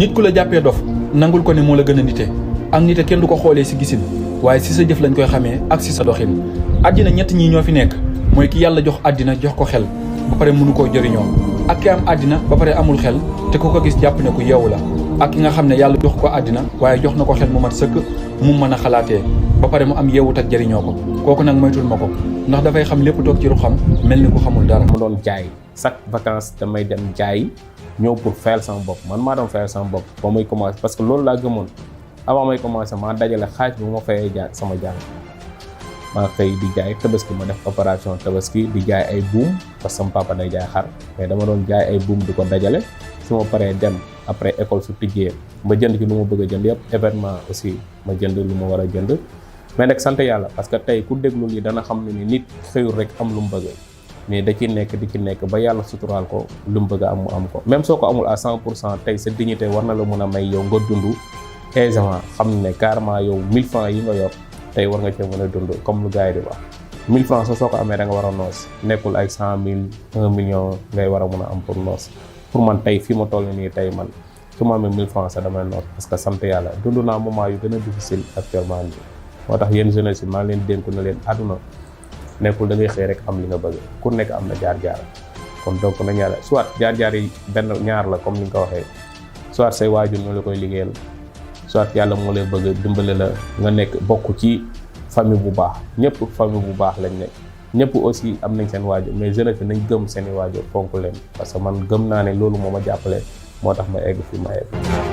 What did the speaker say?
nit ku la jàppee dof nangul ko ne moo la gën a nite ak nite kenn du ko xoolee si gisin waaye si sa jëf lañ koy xamee ak si sa doxin àddina ñett ñii ñoo fi nekk mooy ki yàlla jox àddina jox ko xel ba pare mënu koo jëriñoo ak ki am àddina ba pare amul xel te ku ko gis jàpp ne ku yeewu la ak ki nga xam ne yàlla jox ko àddina waaye jox na ko xel mu mat sëkk mu mën a xalaatee ba pare mu am yeewut ak jëriñoo ko kooku nag moytul ma ko ndax dafay xam lépp toog ci ruxam mel ni ku xamul dara. ma doon jaay chaque vacances damay dem jaay ñëw pour fayal sama bopp man maa doon fayal sama bopp ba may commencé parce que loolu laa gëmoon avant may commencé maa dajale xaaj bi ma fayee jaay sama jaay maa xëy di jaay tabaski ma def opération tabaski di jaay ay buum parce que sama papa day jaay xar mais dama doon jaay ay buum di ko dajale su ma paree dem après école su tijjee ma jënd ci lu ma bëgg a jënd yëpp événement aussi ma jënd lu ma war a jënd mais nag sant yàlla parce que tey ku déglu lii dana xam ne ni nit xëyul rek am lu mu bëgg mais da ci nekk di ci nekk ba yàlla suturaal ko lu mu bëgg a am mu am ko même soo ko amul à 100% tey sa dignité war na la mun a may yow nga dund aisément xam ne carrément yow 1000 francs yi nga yor tey war nga cee mën a dund comme lu gars yi di wax 1000 francs soo ko amee da nga war a noos nekkul ay 100 000 1 million ngay war a mun a am pour noos pour man tey fii ma toll nii tey man su ma amee 1000 francs sax damay noos parce que sant yàlla dund naa moment yu gën a difficile actuellement nii moo tax yéen jeunesse yi maa leen dénku na leen àdduna nekkul da ngay xëy rek am li nga bëgg ku nekk am na jaar-jaar kon donc nañ yàlla soit jaar-jaar yi benn ñaar la comme ni nga ko waxee soit say waajur ñoo la koy liggéeyal soit yàlla moo lay bëgg dimbale la nga nekk bokk ci famille bu baax ñëpp famille bu baax lañ nekk ñëpp aussi am nañ seen waajur mais jeunesse bi nañ gëm seen i waajur fonk leen parce que man gëm naa ne loolu moo ma jàppale moo tax ma egg fi ma egg